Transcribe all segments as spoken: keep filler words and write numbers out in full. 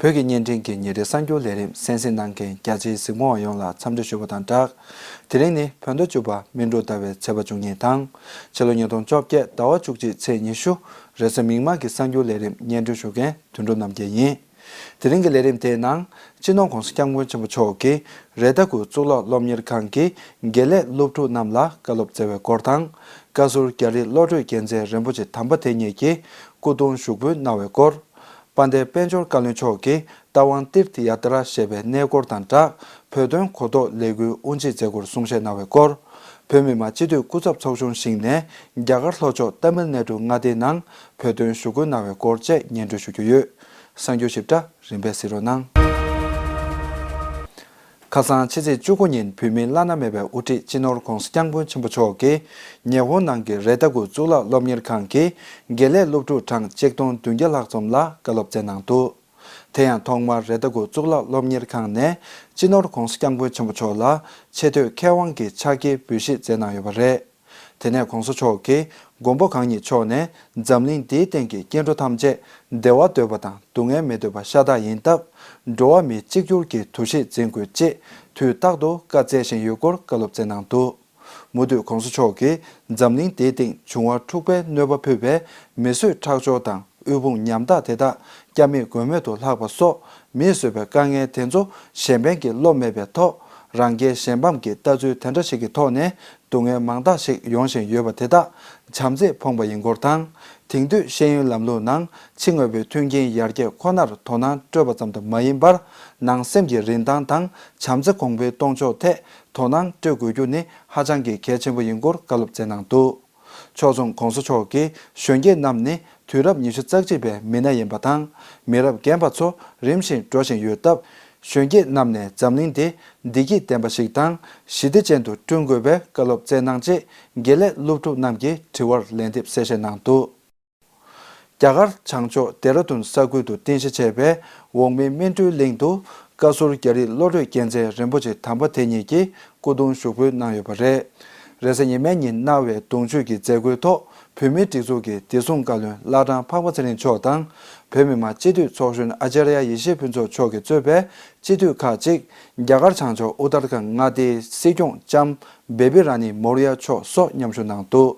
བོད་ཀྱི་བརྙན་འཕྲིན་གྱི་ཉིན་རེའི་གསར་འགྱུར་ལས་རིམ་གསན་གཟིགས་གནང་མཁན་རྒྱ་ཆེའི་གཟིགས་མོ་བ་ཡོངས་ལ་འཚམས་འདྲི་ཞུ་བ་དང་སྦྲགས། དེ་རིང་ནི་བོད་ཟླ་བཅུ་པ་སྨིན་དྲུག་ཟླ་བའི་ཚེས་པ་བཅུ་གཉིས་དང་། ཕྱི་ལོ་ཉིས་སྟོང་བཅོ་བརྒྱད་ཟླ་བ་བཅུ་གཅིག་ཚེས་ཉི་ཤུ། རེས་གཟའ་མིག་དམར་གྱི་གསར་འགྱུར་ལས་རིམ་སྙན་སྒྲོན་ཞུ་མཁན་དོན་གྲུབ་རྣམ་རྒྱལ་ཡིན། དེ་རིང་གི་ལས་རིམ་དེའི་ནང་། སྤྱི་ནོར་༸གོང་ས་༸སྐྱབས་མགོན་ཆེན་པོ་མཆོག་གིས་རེ་ད་གུ་གཙུག་ལག་སློབ་གཉེར་ཁང་གི་དགེ་ལས་སློབ་ཕྲུག་རྣམས་ལ་བཀའ་སློབ་སྩལ་བའི་སྐོར་དང་། བཀའ་ཟུར་རྒྱ་རི་བློ་གྲོས་རྒྱལ་མཚན་རིན་པོ་ཆེ་དམ་པ་དེ་ཉིད་ཀྱིས་སྐུ་གདུང་ཞུགས་འབུལ་གནང་བའི་སྐོར། དཔལ་ལྡན་དཔལ་འབྱོར་བཀའ་བློན་མཆོག་གིས་རྟ་དབང་ཏིརཐ་ཡ་ཏྲ་ཞེས་པའི་གནས་སྐོར་དང་སྦྲགས། བོད་དོན་གོ་རྟོགས་ལས་འགུལ་དབུ་འབྱེད་མཛད་སྒོར་གསུང་བཤད་གནང་བའི་སྐོར། བོད་མི་མང་སྤྱི་འཐུས་སྐུ་ཚབ་ཚོགས་ཆུང་ཞིག་ནས་རྒྱ་གར་ལྷོ་ཕྱོགས་ཏ་མིལ་ནཱ་ཌུ་མངའ་སྡེའི་ནང་བོད་དོན་ཞུ་སྐུལ་གནང་བའི་སྐོར་བཅས་སྙན་སྒྲོན་ཞུ་རྒྱུ་ཡོད། གསར་འགྱུར་ཞིབ་ཕྲ་རིམ་པས་གཟིགས་རོགས་གནང་། ཁ་སང་ཕྱི་ཚེས་བཅུ་དགུ་ཉིན་བོད་མིའི་བླ་ན་མེད་པའི་དབུ་ཁྲིད་སྤྱི་ནོར་༸གོང་ས་༸སྐྱབས་མགོན་ཆེན་པོ་མཆོག་གིས་ཉི་ཧོང་ནང་གི་རེ་ད་གུ་གཙུག་ལག་སློབ་གཉེར་ཁང་གི་དགེ་ལས་སློབ་ཕྲུག་གྲངས་གཅིག་སྟོང་བདུན་བརྒྱ་ལྷག་ཙམ་ལ་བཀའ་སློབ་སྩལ་གནང་འདུག་དེ་ཡང་ཐོག་མར་རེ་ད་གུ་གཙུག་ལག་སློབ་གཉེར་ཁང་ནས་སྤྱི་ནོར་༸གོང་ས་༸སྐྱབས་མགོན་ཆེན་པོ་མཆོག་ལ་ཆེ་བསྟོད་མཁས་དབང་གི་ཕྱག་འཁྱེར་འབུལ་བཞེས་མཛད་གནང་ཡོད་པ་རེད། དེ་ནས་༸གོང་ས་མཆོག་གིས་མགོན་པོ་གང་ཉིད་མཆོག་ནས་འཛམ་གླིང་འདིའི་སྟེང་གི་སྐྱེ་འགྲོ་ཐམས་ཅད་བདེ་བ་འདོད་པ་དང་སྡུག་བསྔལ་མི་འདོད་པ་ཤ་སྟག་ཡིན་སྟབས། འགྲོ་བ་མི་གཅིག་གྱུར་གྱི་འདུ་ཤེས་འཛིན་དགོས་ཅེས་དུས་རྟག་ཏུ་བཀའ་སྩལ་བཞིན་ཡོད་སྐོར་བཀའ་སློབ་སྩལ་གནང་འདུག་མུ་མཐུད་༸གོང་ས་མཆོག་གིས་འཛམ་གླིང་འདིའི་སྟེང་འབྱུང་བ་འཁྲུག་པའི་གནོད་པ་ཕོད་པའི་མི་གསོད་ཁྲག་སྦྱོར་དང་དབུལ་ཕོངས་ཉམ་ཐག་དེ་དག་སྐྱབས་མེད་མགོན་མེད་དུ་ལྷག་པ་སོགས་མིས་བཟོས་པའི་དཀའ་ངལ་དེ་ཚོ་གཞན་ཕན་གྱི་བློ་མེད་པའི་ཐོག་རང་རྒྱལ་གཞན་ཕམ་གྱི་ལྟ་ཚུལ་དེ་འདྲ་ཞིག་གི་ཐོག་ནས་སྡུག་བསྔལ་མང་དག་ཞིག་ཡོང་བཞིན་ཡོད་པ་དེ་དག་བྱམས་བརྩེས་ཕོངས་པ་ཡིན་སྐོར་དང་། དེང་དུས་ཤེས་ཡོན་ལམ་ལུགས་ནང་ཕྱི་དངོས་པོའི་མཐུན་རྐྱེན་ཡར་རྒྱས་ཁོ་ནར་དོ་སྣང་སྤྲོད་པ་ཙམ་དུ་མ་ཡིན་པར། ནང་སེམས་ཀྱི་རིན་ཐང་དང་བྱམས་བརྩེ་གོང་འཕེལ་གཏོང་ཕྱོགས་ཐད་དོ་སྣང་སྤྲོད་དགོས་རྒྱུ་ནི་ཧ་ཅང་གི་གལ་ཆེན་པོ་ཡིན་སྐོར་བཀའ་སློབ་སྩལ་གནང་འདུག་ཕྱོགས་མཚུངས་༸གོང་ས་མཆོག་གིས་གཞོན་སྐྱེས་རྣམས་ནི་དུས་རབས་ཉི་ཤུ་རྩ་གཅིག་པའི་མི་སྣ་ཡིན་པ་དང་། མི་རབས་རྒན་པ་ཚོ་རིམ་བཞིན་འགྲོ་བཞིན་ཡོད་སྟབས། གཞོན་སྐྱེས་རྣམས་ནས་འཛམ་གླིང་འདི་བདེ་སྐྱིད་ལྡན་པ་ཞིག་དང་ཞི་བདེ་ཅན་དུ་བསྐྲུན་དགོས་པའི་བཀའ་སློབ་སྩལ་གནང་རྗེས། དགེ་ལས་སློབ་ཕྲུག་རྣམས་ཀྱིས་དྲི་བར་ལན་འདེབས་གསལ་བཤད་གནང་འདུག་རྒྱ་གར་བྱང་ཕྱོགས་ལྡེ་ར་ལྡུན་ས་ཁུལ་དུ་རྟེན་གཞི་བྱས་པའི་འོག་མིན་སྨིན་གྲོལ་གླིང་དུ་བཀའ་ཟུར་རྒྱ་རི་བློ་གྲོས་རྒྱལ་མཚན་རིན་པོ་ཆེ་དམ་པ་དེ་ཉིད་ཀྱིས་སྐུ་གདུང་ཞུགས་འབུལ་གནང་ཡོད་པ་རེད། རེས་གཟའ་ཉི་མའི་ཉིན་གནང་བའི་གདུང་མཆོད་ཀྱི་མཛད་སྒོའི་ཐོག་བོད་མིའི་སྒྲིག་འཛུགས་ཀྱི་བདེ་སྲུང་བཀའ་བློན་བླ་བྲང་འཕགས་པ་ཚེ་རིང་མཆོག་དང་། བོད་མི་མང་སྤྱི་འཐུས་ཚོགས་གཞོན་ཨ་ཅཱརྱ་ཡེ་ཤེས་ཕུན་ཚོགས་མཆོག་གིས་གཙོས་པའི་སྤྱི་འཐུས་ཁག་ཅིག་རྒྱ་གར་བྱང་ཕྱོགས་ཨུ་ཏར་ཁཱན་མངའ་སྡེའི་སྲིད་སྐྱོང་ལྕམ་བེ་བི་ར་ནི་མོར་ཡ་མཆོག་སོགས་མཉམ་ཞུགས་གནང་འདུག་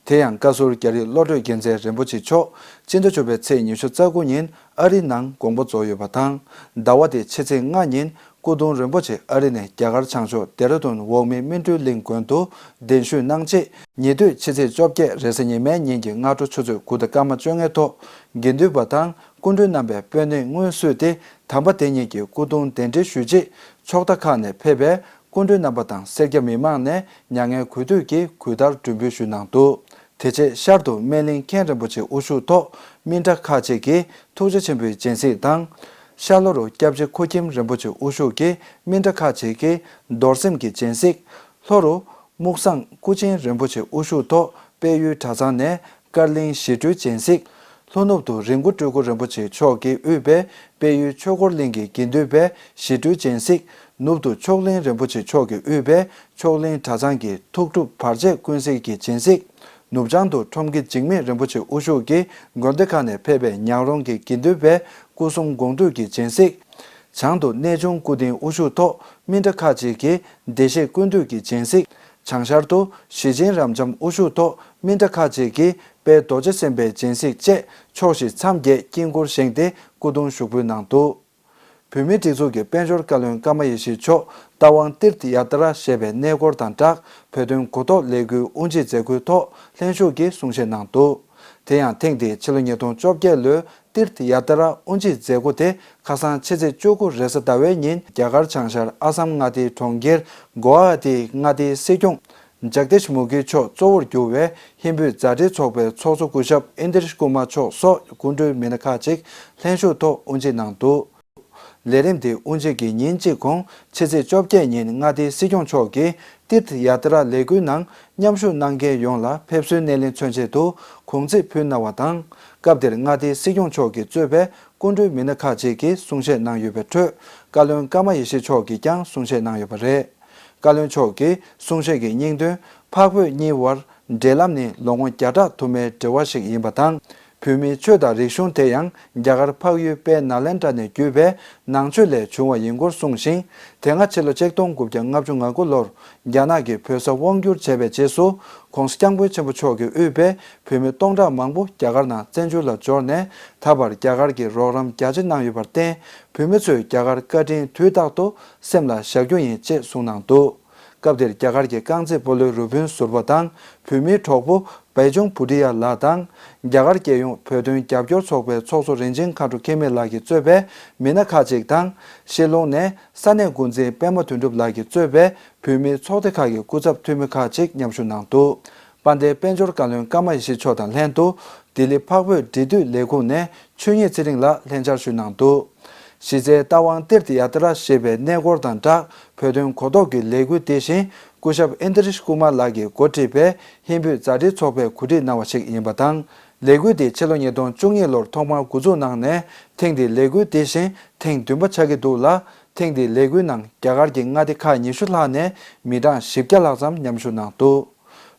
དེ་ཡང་བཀའ་ཟུར་རྒྱ་རི་བློ་གྲོས་རྒྱལ་མཚན་རིན་པོ་ཆེ་མཆོག་སྤྱི་ཟླ་བཅུ་པའི་ཚེས་ཉི་ཤུ་རྩ་དགུ་ཉིན་ཨ་རི་ནང་དགོངས་པ་རྫོགས་ཡོད་པ་དང་། ཟླ་བ་འདིའི་ཕྱི་ཚེས་ལྔ་ཉིན་སྐུ་གདུང་རིན་པོ་ཆེ་ཨ་རི་ནས་རྒྱ་གར་བྱང་ཕྱོགས་ལྡེ་ར་ལྡུན་འོག་མིན་སྨིན་གྲོལ་གླིང་དགོན་དུ་གདན་ཞུས་གནང་རྗེས། ཉེ་དུས་ཕྱི་ཚེས་བཅོ་བརྒྱད་རེས་གཟའ་ཉི་མའི་ཉིན་གྱི་སྔ་དྲོ་ཆུ་ཚོད་དགུ་དང་སྐར་མ་བཅོ་ལྔའི་ཐོག་དགེ་འདུན་པ་དང་སྐུ་མགྲོན་རྣམ་པས་སྤོས་སྣེ་སྔོན་བསུས་ཏེ་དམ་པ་དེ་ཉིད་ཀྱི་སྐུ་གདུང་གདན་འདྲེན་ཞུས་རྗེས། ཕྱོགས་མཐའ་ཁག་ནས་ཕེབས་པའི་སྐུ་མགྲོན་རྣམ་པ་དང་སེར་སྐྱ་མི་མང་ནས་མྱ་ངན་གུས་འདུད་ཀྱིས་གུས་དར་སྒྲེང་འབུལ་ཞུས་གནང་འདུག་དེ་རྗེས་ཤར་དུ་སྨན་གླིང་མཁན་རིན་པོ་ཆེ་དབུ་བཞུགས་ཐོག་སྨིན་གྲྭ་ཁག་ཅིག་གིས་ཐུགས་རྗེ་ཆེན་པོའི་སྦྱིན་སྲེག་དང་། ཤར་ལྷོ་རུ་སྐྱབས་རྗེ་ཁུ་ཁྱིམ་རིན་པོ་ཆེ་དབུ་བཞུགས་ཀྱིས་སྨིན་གྲྭ་ཁག་ཅིག་གིས་རྡོར་སེམས་ཀྱི་སྦྱིན་སྲེག་ལྷོ་རུ་སྨུག་བཟང་སྐུ་ཆེན་རིན་པོ་ཆེ་དབུ་བཞུགས་ཐོག་དཔལ་ཡུལ་གྲྭ་ཚང་ནས་དཀར་གླིང་ཞི་ཁྲོའི་སྦྱིན་སྲེག་ལྷོ་ནུབ་ཏུ་རི་མགོ་སྤྲུལ་སྐུ་རིན་པོ་ཆེ་མཆོག་གིས་དབུས་པའི་དཔལ་ཡུལ་ཆོས་འཁོར་གླིང་གི་དགེ་འདུན་པས་ཞི་ཁྲོའི་སྦྱིན་སྲེག་ནུབ་ཏུ་མཆོག་གླིང་རིན་པོ་ཆེ་མཆོག་གིས་དབུས་པའི་མཆོག་གླིང་གྲྭ་ཚང་གི་ཐུགས་སྒྲུབ་བར་ཆད་ཀུན་སེལ་གྱི་སྦྱིན་སྲེག་ནུབ་བྱང་དུ་ཁྲོམ་གྱི་འཇིགས་མེད་རིན་པོ་ཆེ་དབུ་བཞུགས་ཀྱིས་དགོན་སྡེ་ཁག་ནས་ཕེབས་པའི་ཉག་རོང་གི་དགེ་འདུན་པས་སྐུ་གསུམ་དགོངས་འདུས་ཀྱི་སྦྱིན་སྲེག་བྱང་དུ་གནས་ཆུང་སྐུ་རྟེན་དབུ་བཞུགས་ཐོག་སྨིན་གྲྭ་ཁག་ཅིག་གིས་བདེ་གཤེགས་ཀུན་འདུས་ཀྱི་སྦྱིན་སྲེག་བྱང་ཤར་དུ་ཞེ་ཆེན་རབ་འབྱམས་དབུ་བཞུགས་ཐོག་སྨིན་གྲྭ་ཁག་ཅིག་གིས་དཔལ་རྡོ་རྗེ་སེམས་དཔའི་སྦྱིན་སྲེག་བཅས་ཕྱོགས་བཞི་མཚམས་བརྒྱད་དཀྱིལ་འཁོར་བཞེངས་ཏེ་སྐུ་གདུང་ཞུགས་འབུལ་གནང་འདུག་བོད་མིའི་སྒྲིག་འཛུགས་ཀྱི་དཔལ་འབྱོར་བཀའ་བློན་ཀརྨ་ཡེ་ཤེས་མཆོག་རྟ་དབང་ཏིརཐ་ཡ་ཏྲ་ཞེས་པའི་གནས་སྐོར་དང་སྦྲགས་བོད་དོན་གོ་རྟོགས་ལས་འགུལ་དབུ་འབྱེད་མཛད་སྒོའི་ཐོག་ལྷན་ཞུགས་ཀྱིས་གསུང་བཤད་གནང་འདུག་དེ་ཡང་ཐེངས་འདིའི་ཕྱི་ལོ་ཉིས་སྟོང་བཅོ་བརྒྱད་ལོའི་ཏིརཐ་ཡ་ཏྲ་དབུ་འབྱེད་མཛད་སྒོ་དེ་ཁ་སང་ཕྱི་ཚེས་བཅུ་དགུ་རེས་གཟའ་ཟླ་བའི་ཉིན་རྒྱ་གར་བྱང་ཤར་ཨ་སམ་མངའ་སྡེའི་གྲོང་ཁྱེར་གོ་ཧ་ཏི་མངའ་སྡེའི་སྲིད་སྐྱོང་ཇག་དིཤ་མུ་ཁི་མཆོག་གཙོ་བོར་གྱུར་བའི་ཧིན་བོད་མཛའ་འབྲེལ་ཚོགས་པའི་ཚོགས་གཙོ་སྐུ་ཞབས་ཨིན་དྲིཤ་ཀུ་མ་མཆོག་སོགས་སྐུ་མགྲོན་མི་སྣ་ཁག་ཅིག་ལྷན་ཞུགས་ཐོག་དབུ་འབྱེད་གནང་འདུག་ལས་རིམ་དེ་དབུ་འབྱེད་ཀྱི་ཉིན་གཅིག་གོང་ཕྱི་ཚེས་བཅོ་བརྒྱད་ཉིན་མངའ་སྡེའི་སྲིད་སྐྱོང་མཆོག་གིས་ཏིརཐ་ཡ་ཏྲ་ལས་འགུལ་ནང་མཉམ་ཞུགས་གནང་མཁན་ཡོངས་ལ་ཕེབས་བསུའི་སྣེ་ལེན་མཚོན་ཆེད་དུ་གུང་ཚིགས་ཕུལ་གནང་བ་དང་། སྐབས་དེར་མངའ་སྡེའི་སྲིད་སྐྱོང་མཆོག་གིས་གཙོས་པའི་སྐུ་མགྲོན་མི་སྣ་ཁག་ཅིག་གིས་གསུང་བཤད་གནང་ཡོད་པའི་ཁྲོད། བཀའ་བློན་ཀརྨ་ཡེ་ཤེས་མཆོག་གིས་ཀྱང་གསུང་བཤད་གནང་ཡོད་པ་རེད། བཀའ་བློན་མཆོག་གིས་གསུང་བཤད་ཀྱི་སྙིང་དོན། འཕགས་བོད་གཉིས་དབར་འབྲེལ་ལམ་ནི་ལོ་ངོ་བརྒྱ་ཕྲག་དུ་མའི་འབྲེལ་བ་ཞིག་ཡིན་པ་དང་། བོད་མིའི་ཆོས་དང་རིག་གཞུང་དེ་ཡང་རྒྱ་གར་འཕགས་ཡུལ་དཔལ་ནཱ་ལེནྡྲ་ནས་བརྒྱུད་པའི་ནང་ཆོས་ལས་བྱུང་བ་ཡིན་སྐོར་གསུངས་ཤིང་། དེ་སྔ་ཕྱི་ལོ་ཆིག་སྟོང་དགུ་བརྒྱ་ལྔ་བཅུ་ང་དགུ་ལོར་རྒྱ་ནག་གི་བོད་ས་དབང་བསྒྱུར་བྱས་པའི་རྗེས་སུ། ྋགོང་ས་ྋསྐྱབས་མགོན་ཆེན་པོ་མཆོག་གིས་དབུས་པའི་བོད་མི་སྟོང་ཕྲག་མང་པོ་རྒྱ་གར་ནང་བཙན་བྱོལ་ལ་འབྱོར་ནས། ད་བར་རྒྱ་གར་གྱིས་རོགས་རམ་རྒྱ་ཆེ་གནང་ཡོད་པར་བརྟེན། བོད་མི་ཚོས་རྒྱ་གར་བཀའ་དྲིན་དུས་རྟག་ཏུ་སེམས་ལ་བཞག་རྒྱུ་ཡིན་ཅེས་གསུངས་གནང་འདུག་སྐབས་དེར་རྒྱ་གར་གྱི་རྐང་རྩེད་སྤོ་ལོའི་རུ་དཔོན་ཟུར་པ་དང་བོད་མིའི་གྲོགས་པོ་བའི་ཅུང་བྷུ་ཏི་ཡ་ལགས་དང་། རྒྱ་གར་རྒྱལ་ཡོངས་བོད་དོན་རྒྱབ་སྐྱོར་ཚོགས་པའི་ཚོགས་གཙོ་རིན་ཆེན་མཁའ་འགྲོ་ཁེ་མི་ལགས་ཀྱིས་གཙོས་པའི་མི་སྣ་ཁག་ཅིག་དང་། ཤེ་ལོང་ནས་ས་གནས་འགོ་འཛིན་པད་མ་དོན་གྲུབ་ལགས་ཀྱིས་གཙོས་པའི་བོད་མིའི་ཚོགས་སྡེ་ཁག་གི་སྐུ་ཚབ་འཐུས་མི་ཁག་ཅིག་མཉམ་ཞུགས་གནང་འདུག་དཔལ་ལྡན་དཔལ་འབྱོར་བཀའ་བློན་ཀརྨ་ཡེ་ཤེས་མཆོག་དང་ལྷན་དུ། ལྡི་ལི་འཕགས་བོད་འབྲེལ་མཐུད་ལས་ཁུངས་ནས་ཆོས་ཉིད་ཚེ་རིང་ལགས་ལྷན་བཅར་ཞུས་གནང་འདུག་གཞི་རྩའི་རྟ་དབང་ཏིར་ཐི་ཡ་ཏྲ་ཞེས་པའི་གནས་སྐོར་དང་སྦྲགས། བོད་དོན་གོ་རྟོགས་ཀྱི་ལས་འགུལ་འདི་བཞིན་སྐུ་ཞབས་ཨིན་དྲིཤ་ཀུ་མར་ལགས་ཀྱིས་འགོ་ཁྲིད་པའི་ཧིན་བོད་མཛའ་འབྲེལ་ཚོགས་པས་གོ་སྒྲིག་གནང་བ་ཞིག་ཡིན་པ་དང་། ལས་འགུལ་འདི་ཕྱི་ལོ་ཉིས་སྟོང་བཅུ་གཉིས་ལོར་ཐོག་མར་འགོ་འཛུགས་གནང་ནས། ཐེངས་འདིའི་ལས་འགུལ་འདི་བཞིན་ཐེངས་བདུན་པ་ཆགས་ཀྱི་འདུག་ལ། ཐེངས་འདིའི་ལས་འགུལ་ནང་རྒྱ་གར་གྱི་མངའ་སྡེ་ཁག་ཉི་ཤུ་ལྷག་ནས་མི་གྲངས་བཞི་བརྒྱ་ལྷག་ཙམ་མཉམ་ཞུགས་གནང་འདུག་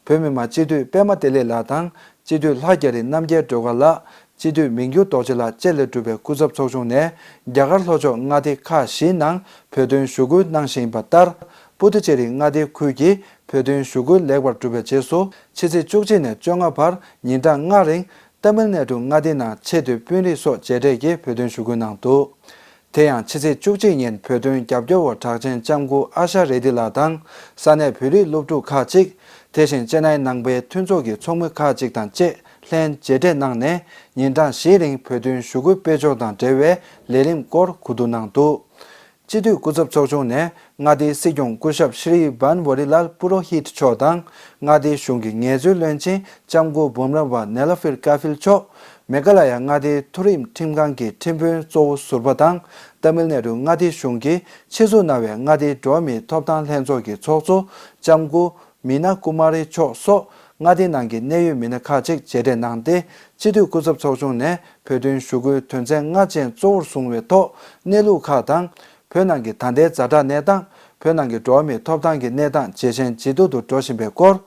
བོད་མི་མང་སྤྱི་འཐུས་པད་མ་བདེ་ལེགས་ལགས་དང་། སྤྱི་འཐུས་ལྷ་རྒྱ་རི་རྣམ་རྒྱལ་སྒྲོལ་དཀར་ལགས། སྤྱི་འཐུས་མིང་འགྱུར་རྡོ་རྗེ་ལགས་བཅས་ལས་གྲུབ་པའི་སྐུ་ཚབ་ཚོགས་ཆུང་ནས། རྒྱ་གར་ལྷོ་ཕྱོགས་མངའ་སྡེ་ཁག་བཞིའི་ནང་བོད་དོན་ཞུ་སྐུལ་གནང་བཞིན་པ་ལྟར། པུ་ཏུ་ཅེ་རི་མངའ་སྡེའི་ཁུལ་གྱི་བོད་དོན་ཞུ་སྐུལ་ལེགས་པར་གྲུབ་པའི་རྗེས་སུ། ཕྱི་ཚེས་བཅུ་གཅིག་ནས་བཅོ་ལྔ་བར་ཉིན་གྲངས་ལྔ་རིང་། ཏ་མིལ་ནེ་ཏུ་མངའ་སྡེ་ནང་ཆེས་མཐོའི་དཔོན་རིགས་སོགས་མཇལ་འཕྲད་ཀྱིས་བོད་དོན་ཞུ་སྐུལ་གནང་འདུག་དེ་ཡང་ཕྱི་ཚེས་བཅུ་གཅིག་ཉིན་བོད་དོན་རྒྱབ་སྐྱོར་བ་གྲགས་ཅན་ལྕམ་སྐུ་ཨ་ཤ་རེ་ཏི་ལགས་དང་། ས་གནས་བོད་རིགས་སློབ་ཕྲུག་ཁག་ཅིག་དེ་བཞིན་ཅེ་ནའི་ནང་པའི་མཐུན་ཚོགས་ཀྱི་ཚོགས་མི་ཁག་ཅིག་དང་བཅས་ལྷན་མཇལ་འཕྲད་གནང་ནས། ཉིན་གྲངས་བཞིའི་རིང་བོད་དོན་ཞུ་སྐུལ་སྤེལ་ཕྱོགས་དང་འབྲེལ་བའི་ལས་རིམ་སྐོར་གོ་བསྡུར་གནང་འདུག་སྤྱི་འཐུས་སྐུ་ཚབ་ཚོགས་ཆུང་ནས་མངའ་སྡེའི་སྲིད་སྐྱོང་སྐུ་ཞབས་ཤྲི་བན་ཝ་རི་ལལ་པུ་རོ་ཧིད་མཆོག་དང་། མངའ་སྡེའི་གཞུང་གི་ངལ་རྩོལ་བློན་ཆེན་ལྕམ་སྐུ་འབུམ་རམས་པ་ནེ་ལ་ཧྥིར་ཀ་ཧྥིལ་མཆོག་མེ་ག་ལ་ཡ་མངའ་སྡེའི་མཐོ་རིམ་ཁྲིམས་ཁང་གི་ཁྲིམས་དཔོན་གཙོ་བོ་ཟུར་པ་དང་། ཏ་མིལ་ནེ་ཏུ་མངའ་སྡེའི་གཞུང་གིས་ཆེད་འཛུགས་གནང་བའི་མངའ་སྡེའི་འགྲོ་བ་མིའི་ཐོབ་ཐང་ལྷན་ཚོགས་ཀྱི་ཚོགས་གཙོ་ལྕམ་སྐུ་མི་ན་ཀུ་མ་རི་མཆོག་སོགས་མངའ་སྡེའི་ནང་གི་གནད་ཡོད་མི་སྣ་ཁག་ཅིག་མཇལ་འཕྲད་གནང་སྟེ། སྤྱི་འཐུས་སྐུ་ཚབ་ཚོགས་ཆུང་ནས་བོད་དོན་ཞུ་སྐུལ་དོན་ཚན་ལྔ་ཅན་གཙོ་བོར་བཟུང་བའི་ཐོག་གནས་ལུགས་ཁག་དང་། བོད་ནང་གི་ད་ལྟའི་ཛ་དྲག་གནས་སྟངས། བོད་ནང་གི་འགྲོ་བ་མིའི་ཐོབ་ཐང་གི་གནས་སྟངས་ཇེ་ཞན་ཇེ་སྡུག་ཏུ་འགྲོ་བཞིན་པའི་སྐོར།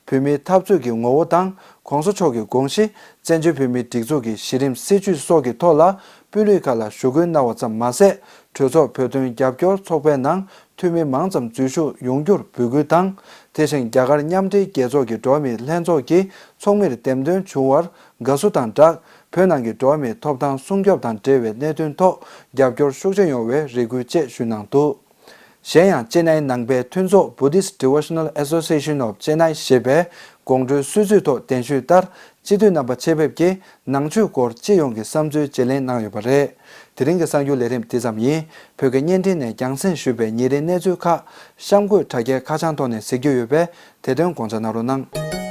བོད་མིའི་འཐབ་རྩོད་ཀྱི་ངོ་བོ་དང་། ྋགོང་ས་མཆོག་གི་དགོངས་གཞི། བཙན་བྱོལ་བོད་མིའི་སྒྲིག་འཛུགས་ཀྱི་གཞི་རིམ་སྲིད་བྱུས་སོགས་ཀྱི་ཐོག་ལ་དཔོན་རིགས་ཁག་ལ་ཞུ་སྐུལ་གནང་བ་ཙམ་མ་ཟད། གྲོས་ཚོགས་བོད་དོན་རྒྱབ་སྐྱོར་ཚོགས་པའི་ནང་འཐུས་མི་མང་ཙམ་འཛུལ་ཞུགས་ཡོང་རྒྱུར་འབོད་སྐུལ་དང་། དེ་བཞིན་རྒྱ་གར་མཉམ་འབྲེལ་རྒྱལ་ཚོགས་ཀྱི་འགྲོ་བ་མིའི་ལྷན་ཚོགས་ཀྱི་ཚོགས་མིར་འདེམས་ཐོན་བྱུང་བར་དགའ་བསུ་དང་སྦྲགས། བོད་ནང་གི་འགྲོ་བ་མིའི་ཐོབ་ཐང་སྲུང་སྐྱོབ་དང་འབྲེལ་བའི་གནད་དོན་ཐོག་རྒྱབ་སྐྱོར་ཤུགས་ཆེ་ཡོང་བའི་རེ་སྐུལ་བཅས་ཞུས་གནང་འདུག་གཞན་ཡང་། ཅེ་ནའི་ནང་པའི་མཐུན་ཚོགས་Buddhist Devotional Association of Chennai ཞེས་པས་དགོང་དྲོའི་སྲོལ་འཛུགས་ཐོག་གདན་ཞུས་ལྟར། སྤྱི་འཐུས་རྣམ་པ་ཆེད་ཕེབས་ཀྱིས་ནང་ཆོས་སྐོར་སྤྱི་ཡོངས་ཀྱི་བསམ་ཚུལ་བརྗེ་ལེན་གནང་ཡོད་པ་རེད། དེ་རིང་གི་གསར་འགྱུར་ལས་རིམ་འདི་ཙམ་ཡིན། བོད་ཀྱི་བརྙན་འཕྲིན་ནས་རྒྱང་སྲིང་ཞུས་པའི་ཉིན་རེའི་གནས་ཚུལ་ཁག་གཤམ་འཁོད་དྲ་རྒྱའི་ཁ་བྱང་ཐོག་ནས་གཟིགས་རྒྱུ་ཡོད་པས། དེ་དོན་དགོངས་འཇགས་གནང་རོགས་གནང་།